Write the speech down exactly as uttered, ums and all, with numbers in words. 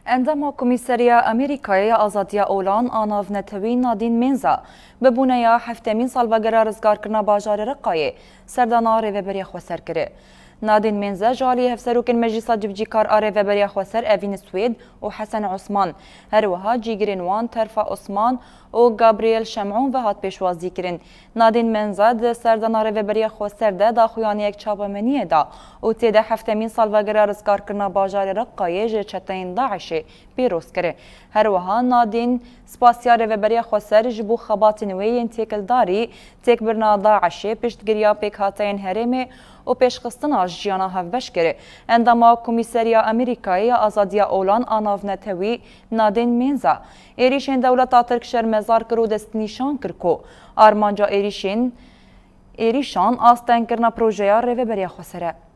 Endama Komîseriya Amerîkayê ya Azadiya Olan a Navnetewî Nadîn Menza bi bûneya heftemîn salvegera rizgarkirina bajarê Reqayê serdana Rêveberiya Xweser kiri. Nadîn Menza ji alî Hevserokên Meclîsa Civcîkar a Rêveberiya Xweser Evîn Swêd û Hesen Osman, her wiha cîgirên wan Terfa Osman û Gabriel Şemûn ve hat pêşwazîkirin. Nadîn Menza di serdana Rêveberiya Xweser de daxuyaniyek çapemeniyê da û tê de heftemîn salvegera rizgarkirina bajarê Reqayê ji çeteyên DAIŞê pîroz kir. Her wiha Nadîn spasiya Rêveberiya Xweser ji bo xebatên wê yên têkildarî, têkbirina DAIŞê, piştgiriya pêkhateyên herêmê û pêşxistina jiyana hevbeş kir. Endama Komîseriya Amerîkayê ya Azadiya Olan a Navnetewî Nadîn Menza êrîşên dewleta Tirk şermezar kir û destnîşan kir ku armanca êrîşên êrîşan astengkirina projeya Rêveberiya Xweser e.